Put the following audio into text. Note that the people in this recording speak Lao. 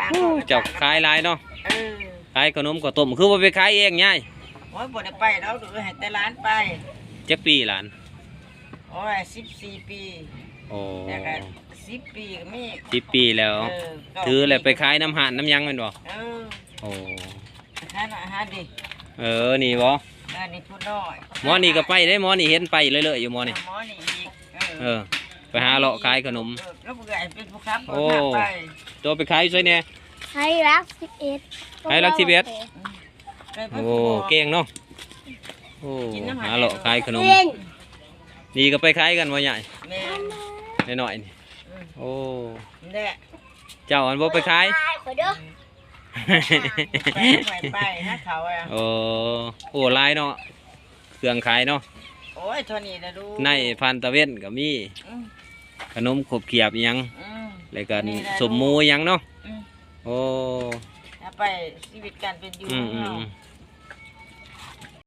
ໂອ້ ເຈົ້າຂາຍຫຼາຍເນາະ. ເອີ ຂາຍຂະໜົມເຂົ້າຕົ້ມ ຄືບໍ່ໄປຂາຍເອງຍາຍ? ໂອ້ຍ ບໍ່ໄດ້ໄປດອກ ໃຫ້ແຕ່ຫຼານໄປ. ຈັກປີຫຼານ? ໂອ້ຍ ສິບສີ່ປີ. ໂອ້ ແລ້ວກໍສິບປີກໍມີ. ສິບປີແລ້ວ. ເອີ ຖືແລ້ວໄປຂາຍນຳຮ້ານນຳຫຍັງແມ່ນບໍ່? ເອີ ໂອ້ ຫາໜ້າຫາດີ. ເອີ ນີ້ບໍ່? ເອີ ນີ້ຜູ້ນ້ອຍ. ໝໍນີ້ກໍໄປເດ້ ໝໍນີ້ເຫັນໄປເລື້ອຍໆຢູ່ໝໍນີ້. ເອີ ໝໍນີ້ອີກ. ເອີ ເອີ ໄປຫາເລາະຂາຍຂະໜົມ. ເອີ ແລ້ວເອື້ອຍເປັນຜູ້ຂັບລົດພາໄປ. ໂອ້ ໂຕໄປຂາຍຢູ່ໃສແດ່? ໄຮລັກສິບເອັດ. ໄຮລັກສິບເອັດ. ໂອ້ ເກັ່ງເນາະ. ໂອ້ ກິນນຳ ຫາເລາະຂາຍຂະໜົມ. ນີ້ກໍໄປຂາຍກັນບໍ່ຍາຍ? ແມ່ນ ນ້ອຍໆນີ້. ອືມ ໂອ້ ນີ້ແຫຼະ ເຈົ້າອັນບໍ່ໄປຂາຍ? ຂ້ອຍເດີ ໄປ ໄປຫາເຂົາ. ໂອ້ ໂອ້ ຫຼາຍເນາະ ເຄື່ອງຂາຍເນາະ. ໂອ້ຍ ເທົ່ານີ້ລະດູ ໃນພານຕາເວັນກໍມີ. ອືມ ຂະໜົມຂົບຂຽບອີ່ຫຍັງ. ອືມ ແລ້ວກໍ ນີ້ລະ ສົມໝູອີ່ຫຍັງເນາະ. ອືມ ໂອ້ ເອົາໄປຊີວິດການເປັນຢູ່ ອືມ ຂອງເຮົາ. ອືມ